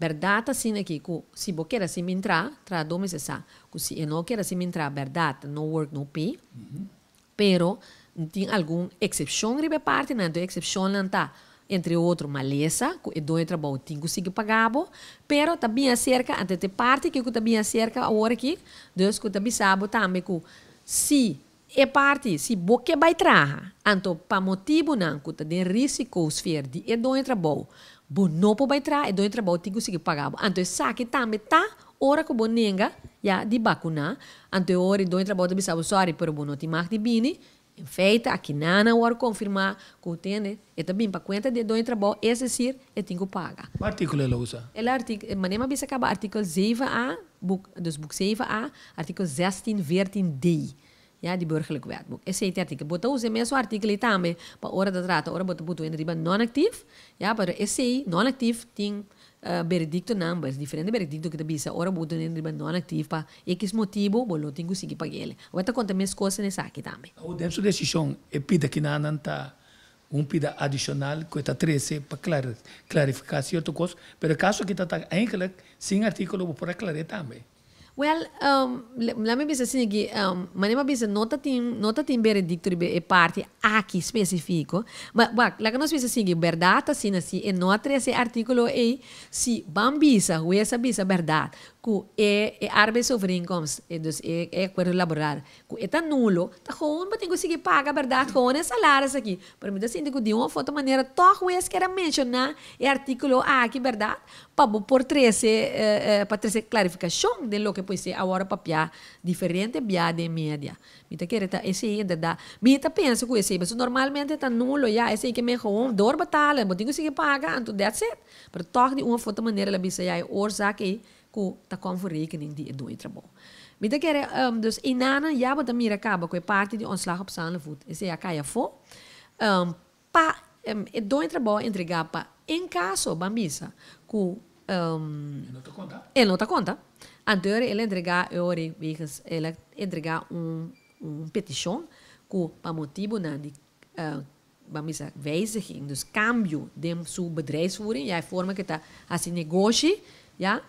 Bèrdat asina aki ku si bo keda sin bin traha, trahadó mester sa ku si e no keda sin bin traha bèrdat no work no pay. Pero tin algun eksepshon riba e partinan, anto e eksepshonnan ta, entre otro, malesa, ku e doño di trabou tin ku sigui paga bo, pero ta bin aserka, anto ta e parti aki ku ta bin aserka awor aki, dus ku ta bisa bo tambe ku si e parti, si bo ke bai traha, anto pa motibunan ku ta den risikosfeer di e doño di trabou, bo no por bai traha, e doño di trabou tin ku sigui paga bo. Anto esaki tambe ta Ora ku bo nenga, ya, di bakuná, anto e ora e doño trabou ta bisa bo, Sòri, pero bo no tin mag di bini. En feite, akinan a wòrdu konfirmá ku, tende, e ta bin pa kuenta di e doño trabou, es desir, e tin ku paga. Kua artíkulo el a usa? El a artik, manera mi a bisa kaba artíkel zeven a, boek, dus boek zeven a, artíkel zestien veertien d, ya, di Burgerlijk Wetboek. Esei ta e artíkel. Bo ta usa e mesun artíkel ei tambe pa ora ta trata ora bo ta butu hende riba non-aktief, ya, pero esei, non-aktief, tin Veredictonan, pues diferente veredicto ki ta bisa ora bo tene riba non actief pa X motibo bo lo tin cu sigui pag'el. Awor ta conta mescos en esaki tambe. Awor den su decision e pida kinanan ta un pida adicional cu e ta trece pa clarifica cierto cos, pero e caso aki ta ta eigenlijk sin articulo bo por aclar'e tambe. Wel, laat mi bisa asina aki, manera mi a bisa no ta tin, no ta tin veredicto riba e parti aki specifico, ma wak, laga nos bisa asina aki, berdad ta asina, si e no a trece e articulo ey, si ban bisa, hues a bisa berdad, cu e e arbeidsovereenkomst, dus e e acuerdo laboral, cu e ta nulo, ta gewoon bo tin cu sigui paga berdad gewoon e salaris aki, pero mi ta sinti cu di un of otro manera toch hues kier a menciona e articulo aki berdad, Pa bo por trese pa trese klarifikashon den loke por esei awor a papia diferente bia den media. Mi ta kere ta esei inderdat. Mi ta pensa ku esei pasobra normalmente ta nulo ya esei ke men gewoon doorbetalen bo tin ku sigui paga anto that's it. Pero tòg di un of otro manera el a bisa ya e oorzaak ei ku ta kòm for rekening di e doño trabou. Mi ta kere dus einanan ya bo ta mira kaba ku e parti di ontslag op staande voet esei a kai afó. Pa e doño trabou a entregá pa en kaso ban bisa ku E no ta konta. E no ta konta. Anto ora el a entregá e ora ei wegens el a entregá un un petishon ku pa motibunan di ban bisa wijziging, dus kambio den su bedrijfsvoering, ya e forma ku e ta hasi negoshi, ya,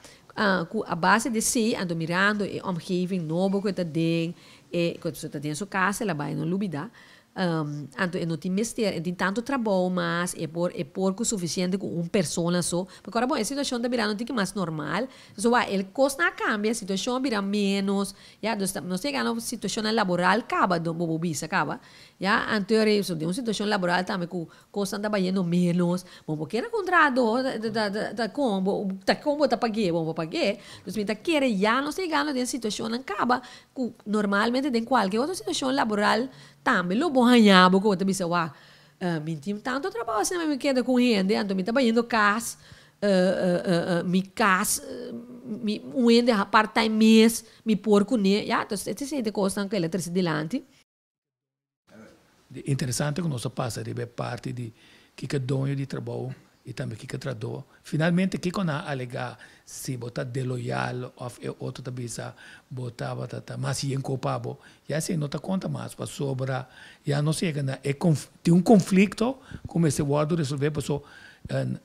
ku a base di esei anto mirando e omgeving nobo ku e ta den, e ku ta den su kas el a bai no lubida, Anto e no tin mester, e tin tantu trabou mas, e por e por ku sufisiente ku un persona so. Pasobra ora bon e situashon ta bira no tin ki mas normal. So wak e kosnan a kambia, e situashon a bira ménos, ya. Dus nos ta yega na un situashonnan laboral kaba, bo bo bisa kaba, ya. Anto e so den un situashon laboral tambe ku kosnan ta bayendo ménos, bo bo kere ku un trahadó ta ta ta kon bo ta kon bo ta pag'é, bo bo pag'é. Dus mi ta kere ya nos ta yegando den situashonnan kaba ku normalmente den kualke otro situashon laboral Tambe lo bo haña bo ku bo ta bisa, Wak, mi tin tantu trabou asina mi keda ku hende, anto mi ta bayendo kas, mi kas, mi un hende part-time mes, mi por kuné. Ya, entonces e ta esei kosnan ku el a trese dilanti. Interesante ku nos a pasa riba e parti di kiko doño di trabou i tambe kiko trahadó. Finalmente kiko nan a alegá si bo ta deloyal òf e otro ta bisa bo tabata ta mas yen ku pa bo, ya esei no ta konta mas pasobra ya nos yega na e tin un konflikto ku mester wòrdu resolvé paso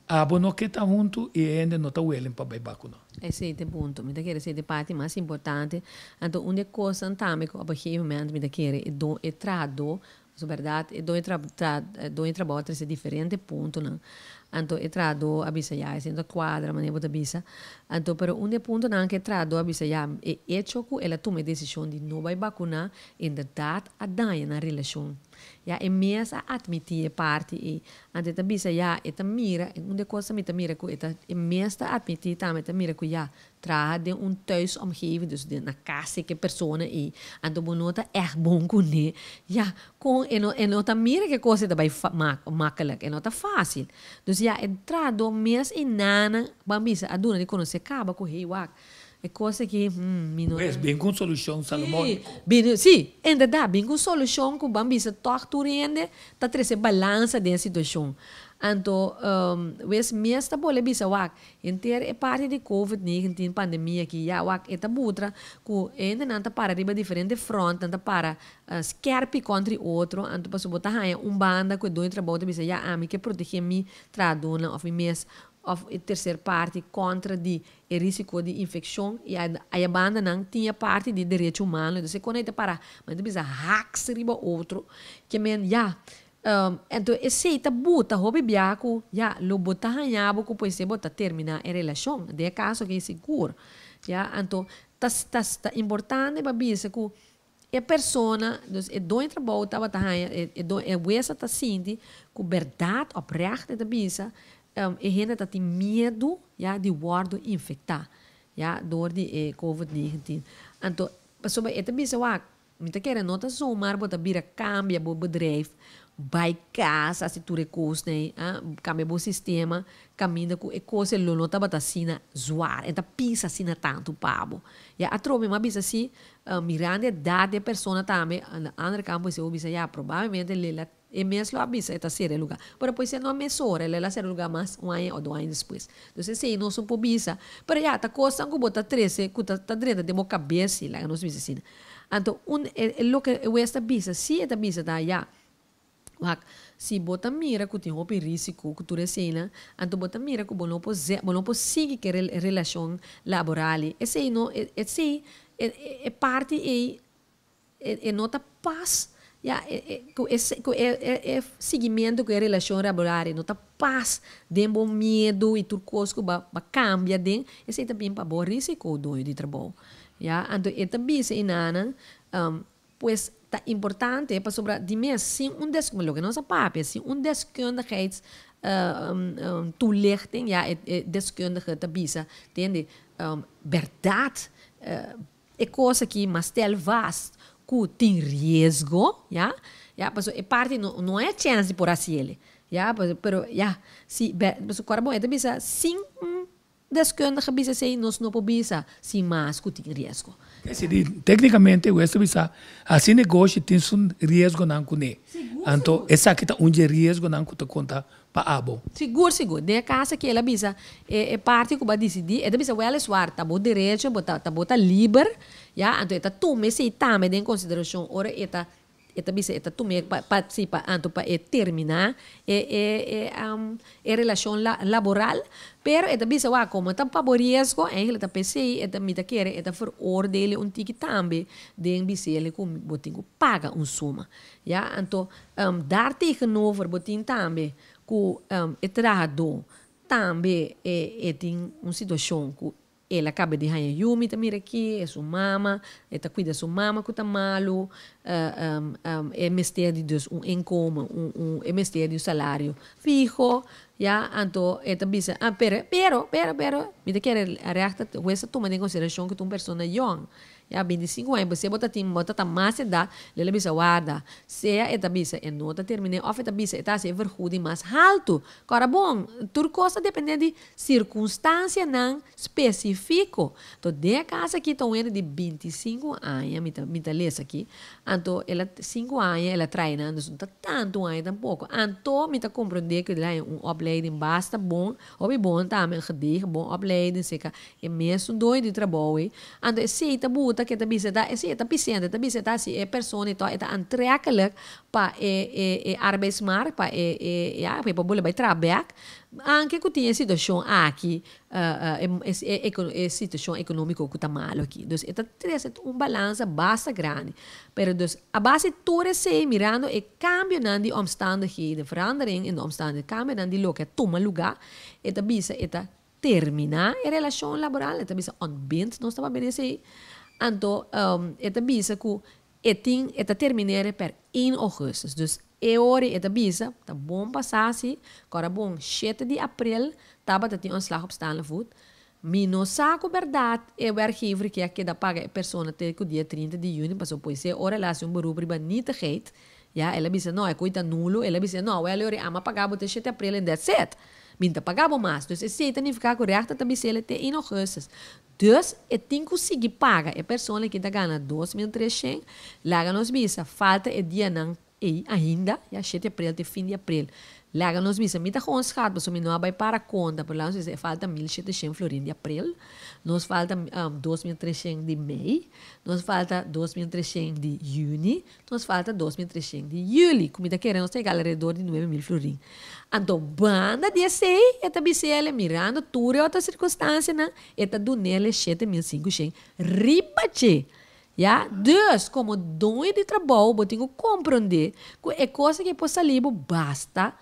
abo no ke ta huntu i e hende no ta willing pa bai baku no. Esei ta e punto. Mi ta kere esei ta e parti mas importante. Anto un di e kosnan tambe ku op een gegeven moment mi ta kere e don e trahadó Pasobra bèrdat e doño tra tra doño trabou a trese diferente puntonan. Anto e trahadó a bisa ya, esei no ta kuadra manera bo ta bisa. Anto pero un di e puntonan ku e trahadó a bisa ya, e echo ku el a tuma e desishon di no bai bakuná inderdat a daña nan relashon. Ya e mes a atmití e parti ei. Anto e ta bisa ya, e ta mira, un di e kosnan mi ta mira ku e ta e mes ta atmití tambe, e ta mira ku ya, Traha den un thuisomgeving, dus den na kas di ke persona ei, anto bo no ta ègt bon kuné. Ya, kon e no e no ta mira ke kos ei ta bai makkelijk, e no ta fásil. Dus ya, e trahadó mes ei nana ban bisa a duna di konosé kaba ku hey wak, e kos aki, hmm, mi no ta. Pues, bin ku un solushon salomóniko. Sí, bin, sí, inderdat, bin ku un solushon ku ban bisa tòg tur hende ta trese balansa den e situashon. Anto, wes mes ta bole bisa wak, Henter e parti di Covid 19 pandemia aki ya wak e ta butra ku e hendenan ta para riba diferente front, nan ta para skerpi kontra i otro, anto pasobra bo ta haña un banda ku e doño trabou ta bisa ya ami ke protegé mi trahadónan òf mi mes òf e terser parti kontra di e risiko di infekshon i aya bandanan tin e parti di derecho humano, entonces e kon ei ta para nan ta bisa haks riba otro ke men ya. Anto esei ta buta hopi bia ku ya lo bo ta haña bo ku pues bo ta terminá e relashon. Den e kaso aki sigur. Ya, anto ta ta ta importante pa bisa ku e persona, dus e doño trabou tabata haña e e e wesa ta sinti ku bèrdat oprègt e ta bisa e hende ta tin miedu ya di wòrdu infektá ya dor di e covid 19. Anto pasobra e ta bisa wak Mi ta kere no ta zomaar bo ta bira cambia bo bedrijf bay cas haci tur e cosnan ey ah cambia bo sistema caminda cu e cos ey lo no tabata asina zwaar e ta pisa asina tanto pa bo ya atrobe mi a bisa si mirando e edad di e persona tambe aan de andere kant pues bo bisa ya probablemente lela E mes lo a bisa e ta sera e luga. Pero pues e no a mesora, el a sera e luga mas un aña o dos aña despues. Entonces esei nos no por bisa. Pero ya, ta cosnan cu bo ta trece, cu ta ta drenta den bo cabes si, laga nos bisa asina. Anto un e e loke e wes ta bisa, si e ta bisa ta ya, wak, si bo ta mira cu tin hopi risico cu tur eseinan, anto bo ta mira cu bo no por ze bo no por sigui cu e relacion laboral ei. Esei no, esei e e parti ei E no ta pas ya ku e ku e e siguimentu ku e relashon laboral e no ta pas den bo miedu i tur kos ku ba ba kambia den esei ta bin pa bo risiko doño di trabou ya anto e ta bisa e nanan pues ta importante pasobra di mes sin un des loke nos a papia sin un deskundigheids toelichting ya e deskundige ta bisa tende bèrdat. E kos aki mas stel vast ku tin riesgo, ya, ya, pasobra e parti no no e chèns di por hasi el, ya, pero ya, si pasobra kòrda bon e ta bisa sin un deskundige bisa esei nos no por bisa sin mas ku tin riesgo. Esei di teknikamente wes ta bisa hasi negoshi tin su riesgonan kuné, anto esaki ta un dje riesgonan ku ta konta pa abo. Sigur, sigur. Den e cas aki el a bisa e e parti cu bo a dicidi, e ta bisa weliswaar ta bo derecho, bo ta ta bo ta liber, ya, anto e ta tuma esey tambe den consideracion ora e ta e ta bisa e ta tuma pa pa si pa anto pa e termina e e e e relacion la laboral, pero e ta bisa wak como ta pa bo riesgo eigenlijk ta p'esey e ta mi ta kere e ta veroordele un tiki tambe den bisele cu bo tin cu paga un suma. Ya, anto daar tegenover bo tin tambe ku e trahadó tambe e e tin un situashon ku el a kaba di haña yu, mi ta mira aki, e su mama, e ta kuida su mama ku ta malu, e mester di dus un inkomen, un un e mester di un salario fiho, ya, anto e ta bisa, ah pero, pero, pero, pero, mi ta kere rechter, hues ta tuma den konsiderashon ku ta un persona yòn. Ya 25 aña, bo ta tin, bo ta ta mas edat, lo el a bisa warda. Sea e ta bisa e no ta terminé òf e ta bisa e ta hasi e vergoeding mas haltu. Kòrda bon, tur kos ta dependé di sirkunstansianan spesifiko. To den e kas aki ta un hende di 25 aña, mi ta mi ta lesa aki, anto el a sinku aña el a trae nan, dus no ta tantu aña tampoko. Anto mi ta komprondé ku el a haña un opleiding basta bon, Hopi bon tambe, een gedegen bon opleiding, seka e mesun doño di trabou ei. Anto esei ta buta. ta keda bisa ta, si, ta pisende, ta bisa ta si e persona e ta aantrekkelijk pa e arbeidsmarkt, pa e, ja, pa e bai traha bèk. Anke ku tin e situashon aki, e situashon ekonómiko ku ta malu aki. Dus e ta trese un balansa basta grandi. Pero dus, a base tur esei, mirando e kambio di omstandigheden, verandering in de omstandigheden, kambio di loke a tuma lugá, e ta bisa, e ta terminá e relashon laboral, e ta bisa ontbind, nos tabata bin esei. Anto, e ta bisa ku e tin, e ta termineer per 1 augustus. Dus e ora e ta bisa, ta bon pasa si, awor bon, 7 di aprel, tabata tin ontslag op staande voet. Mi no sa ku berdat e werkgever ke keda paga e persona te ku dia 30 di yüni, paso pues e ora el a hasi un beroep riba nietigheid. Ja, el a bisa no, e kos ta nulo, el a bisa no, wel ora ami a paga bo te 7 aprel and that's it. Mi n' ta paga bo mas. Dus esei ta nifiká ku rechter ta bis'é te 1 augustus. Dus e tin ku sigui paga e persona ku ta gana 2300, laga nos bisa, falta e dianan ei ainda, ja, 7 aprel te fin di aprel. Laga nos bisa, mi ta gewoon schat, paso mi no a bai para konta, pero laga nos bisa, falta 1700 florin di aprel, nos falta 2300 di mei, nos falta 2300 di yüni, nos falta 2300 di yüli. Ku mi ta kere nos ta alrededor di 9000 florin. Anto, banda di esei, e ta bis'é, mirando tur otro sirkunstansianan, e ta dun'é 7500 riba dje. Ja, dus, komo doño di trabou, bo tin ku komprondé ku e kos ku por sali basta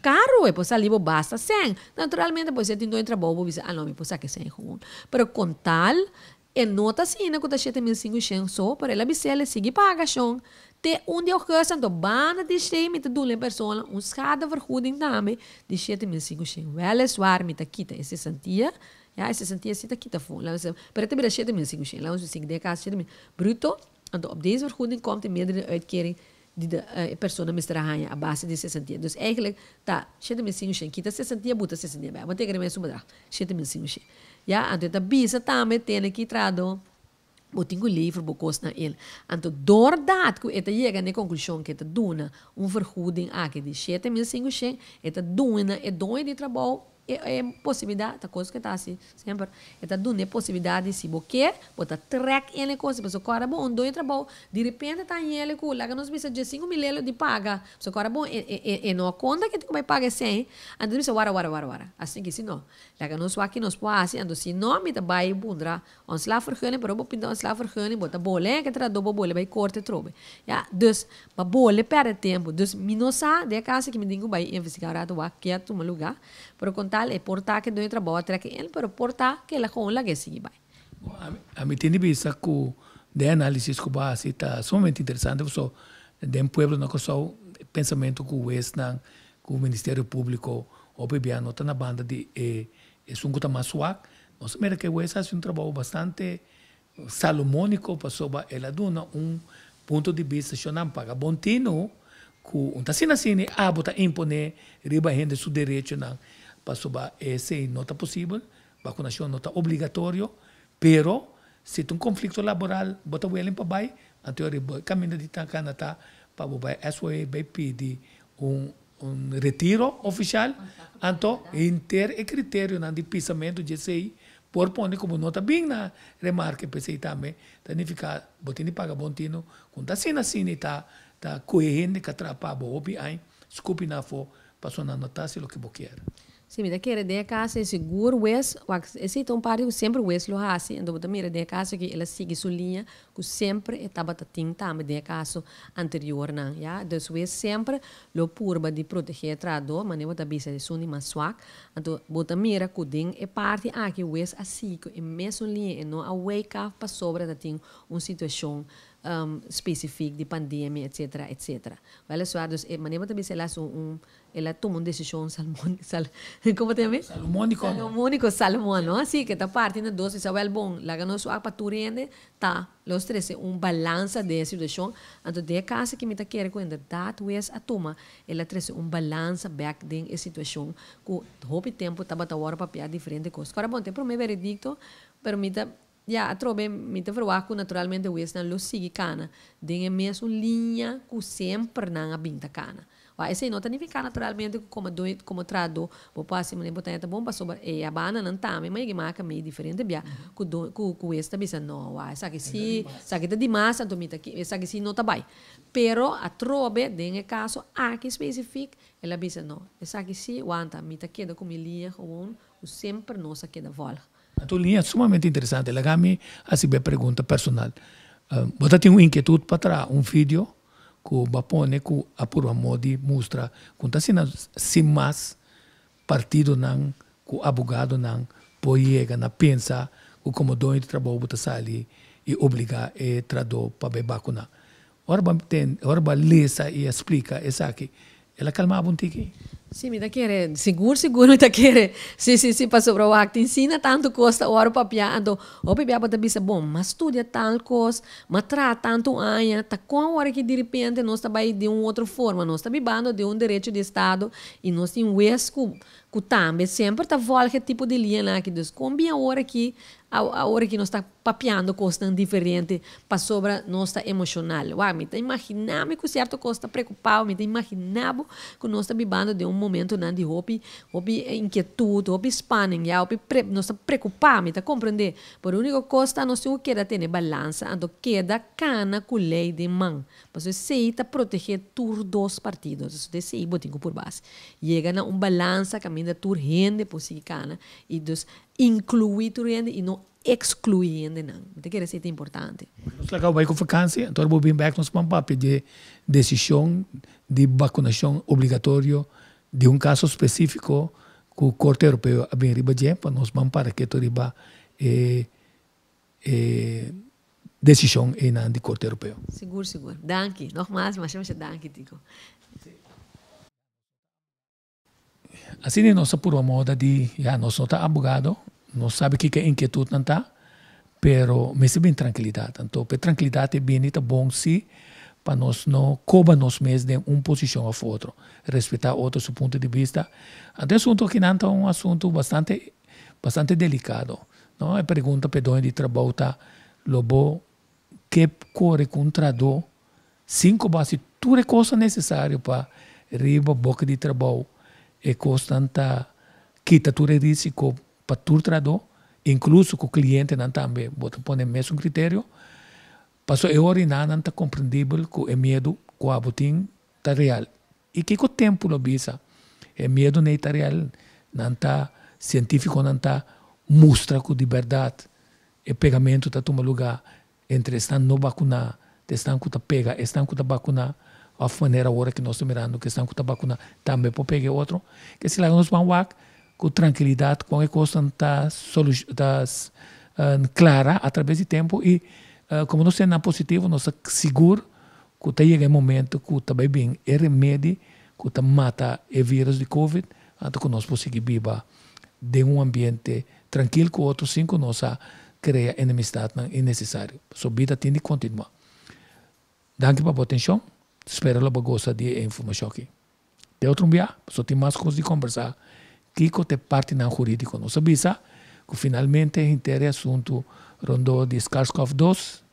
karu, e por sali basta sèn. Naturalmente, bo tin doño di trabou, bo bisa, ah no, mi por saka sèn gewoon. Pero kon tal, e no ta asina ku ta 7500 so, pero el a bis'é sigui paga shon. Te 1 di ougùstùs, anto banda di esei, mi ta duna e persona un schadevergoeding tambe di 7500. Weliswaar, mi ta kita e cesantia, ja, e cesantia si ta kita fu. Pero te bira 7500. Laten we zeggen, de kaas 7000 bruto. Anto op deze vergoeding komt de meerdere uitkering die de persona mester haña a base di cesantia. Dus eigenlijk, ta 7500, kita cesantia, buta cesantia bij. Want tegen de bedrag, 7500. Ja, anto ta bisa tambe tene ku trahadó bo tin ku lever bo kos na el. Anto doordat ku e ta yega na konklushon ku e ta duna un vergoeding aki di 7500, e ta duna e doño di trabou e posibilidat, ta kos ku ta asina, semper, e ta duna e posibilidat di si bo ke, bo ta trek in e kos, paso ora bo un doño di trabou, di repente ta ele ku, laga nos bisa 5 mil euro di paga, paso ora bo e no konta ku bai paga 100, anto bisa wara wara wara wara, asina ku si no, laga nos wak nos por hasi, anto si no, mi ta bai puntra ontslagvergunning, pero bo pinta ontslagvergunning, bo ta bole, ku trahadó bo bole bai korte trobe. Ja, dus, pa bole pèrdè tempu, dus mi no sa, den kaso ku mi tin ku bai investigá ratu wak ke a tuma lugá, pero kon tal e por ta ku doño trabou a trek in, pero por ta ku el a gewoon lag'é sigui bai. Ami tin di bisa ku e análisis ku bo a hasi ta sumamente interesante, so den pueblo na Kòrsou pensamentu ku huesnan, ku Ministerio Públiko, OPBA no ta na banda di esun ku ta mas swak. Nos mira ku hues a hasi un trabou bastante salomóniko pasobra el a duna un punto di bista shonnan paga bon tinu ku un ta asina asina abo ta imponé riba hende su derechonan pasobra esei no ta posibel, vakunashon no ta obligatorio, pero si tin un konflikto laboral bo ta willing pa bai, anto kaminda di ta kana ta pa bo bai SOA bai pidi un retiro ofisial, anto henter e kriterionan di pisamentu di esei por pone komo no ta bin na remarke p'esei tambe ta nifiká bo tin di paga bon tinu ku ta asina asina ta kohe hende ku a traha pa bo hopi aña skupi na afó pasobra nan no ta hasi loke bo kier. Si, mi ta kere den e kaso sigur hues, esei ta un parti ku semper hues lo hasi, anto bo ta mira den e kaso ku el a sigui su liña ku semper e tabata tin tambe den e kaso anteriornan, ja. Dus hues semper lo purba di protegé e trahadó, manera bo ta bisa esun di mas swak, anto bo ta mira ku den e parti aki hues a sigui ku e mesun liña e no a wake up pasobra ta tin un situashon spesífiko di pandemia, etc., etc. Weliswaar, dus manera bo ta bisa el a hasi el a tuma un desishon salmón, kon ta yama? Salomóniko. Salomóniko, Salomón, no? Asina ku ta parti na dos, bisa wel bon, laga nos wak pa tur hende, ta los trese un balansa den e situashon. Anto den e kaso ku mi ta kere ku inderdaad hues a tuma, el a trese un balansa bèk den e situashon ku hopi tempu tabata wòrdu papiá diferente kos. Awor bon, te promé veredikto, pero mi ta ja, atrobe mi ta verwacht ku naturalmente huesnan lo sigui kana den e mesun liña ku semper nan a bin ta kana. Wa esei no ta nifiká naturalmente ku komo doño komo trahadó bo por hasi manera bo ta ta bon pasobra e abananan tambe mei ke maka mei diferente bia ku do ku ku wes ta bisa no wa esaki si esaki ta dimas anto mi ta ki esaki si no ta bai. Pero atrobe den e kaso aki spesifik el a bisa no esaki si wanta mi ta keda ku mi liña gewoon ku semper nos a keda vòlg. Anto liña sumamente interesante. Laga mi hasi bo e pregunta personal. Bo ta tin un inkietut pa traha un video ku bo a pone ku a purba modi mustra ku ta asina sin mas partidonan ku abogadonan por yega na pensa ku komo doño di trabou bo ta sali i obliga e trahadó pa bai bakuna. Ora bo a tende, ora bo a lesa i a splika esaki, el a kalma bo un tiki? Sí, mi ta kere, sigur sigur mi ta kere. Sí, sí, sí, pasobra wak tin sina tantu kos ta ora papia, anto hopi bia bo ta bisa, bon, m'a studia tal kos, m'a traha tantu aña, ta kon awor aki diripente nos ta bai den un otro forma? Nos ta bibando den un derecho di estado i nos tin wes ku ku tambe semper ta volg e tipo di liñanan aki. Dus kon bin awor aki, awor aki nos ta papiando kosnan diferente pasobra nos ta emoshonal. Wak, mi ta imaginá mi ku sierto kos ta preokupá bo, mi ta imaginá bo ku nos ta bibando den un momentonan di hopi, hopi inkietut, hopi spanning, ya, hopi pre, nos ta preokupá, mi ta komprendé. Pero úniko kos ta nos tin ku keda tene balansa, anto keda kana ku lei den man. Pasobra esei ta protegé tur dos partido. Entonces esei bo tin ku purba hasi. Yega na un balansa kaminda tur hende por sigui kana i dus inkluí tur hende i no Exclui hendenan. Mi ta kere esei ta importante. Nos laga bo bai ku vakansi, anto ora bo bin bek nos pan papia di e desishon di bakunashon obligatorio di un kaso spesifiko ku Korte Europeo a bin riba dje pa nos ban para keto riba e e desishon einan di Korte Europeo. Sigur sigur. Danki. Nogmaals masha masha danki Tico. Asina nos a purba moda di, ya, nos no ta abogado, nos sabi kiko e inkietudnan ta, pero mester bin trankilidat. Anto pa e trankilidat e bini ta bon si pa nos no koba nos mes den un posishon òf otro, respetá otro su punto di bista. Anto e asuntu akinan ta un asuntu bastante bastante delikado, no. E pregunta pa e doño di trabou ta, lo bo ke kore ku un trahadó Sin ku bo hasi tur e kosnan nesesario pa riba boka di trabou, e kosnan ta kita tur e risiko pa tur trahadó, inkluso ku klientenan tambe bo ta pone mesun kriterio. Pasobra e ora nan ta komprendibel ku e miedu ku abo tin ta real. I kiko tempu lo bisa? E miedu nei ta real, nan ta sientifikonan ta mustra ku di bèrdat e pegamentu ta tuma lugá Entre esnan no bakuná ta esnan ku ta pega esnan ku ta bakuná òf manera ora ku nos ta mirando ku esnan ku ta bakuná tambe por pega e otro. Ke si laga nos ban wak ku trankilidat kon e kosnan ta ta klara atrabes di tempu i komo nos tene nan positivo nos ta sigur ku ta yega e momento ku ta bai bin e remedi ku ta mata e virus di covid anto ku nos por sigui biba den un ambiente trankil ku otro sin ku nos a krea enemistadnan innesesario. Pasobra bida tin di kontinuá. Danki pa bo atenshon. Spera lo bo gosa di e informashon aki. Te otro un bia, pasobra tin mas kos di kombersá kiko ta e partinan hurídiko. Nos a bisa ku finalmente henter e asuntu rondó di Sars-CoV dos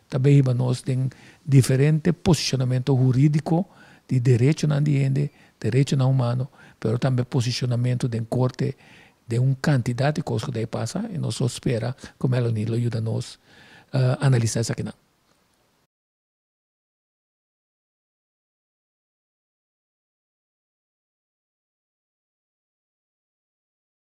ta bay hiba nos den diferente posicionamento huridico di derechonan di hende, derechonan humano, pero tambe posicionamento den corte den un cantidad di cos cu ta bay pasa y nos lo spera cu Melanie lo yuda nos analisa esakinan.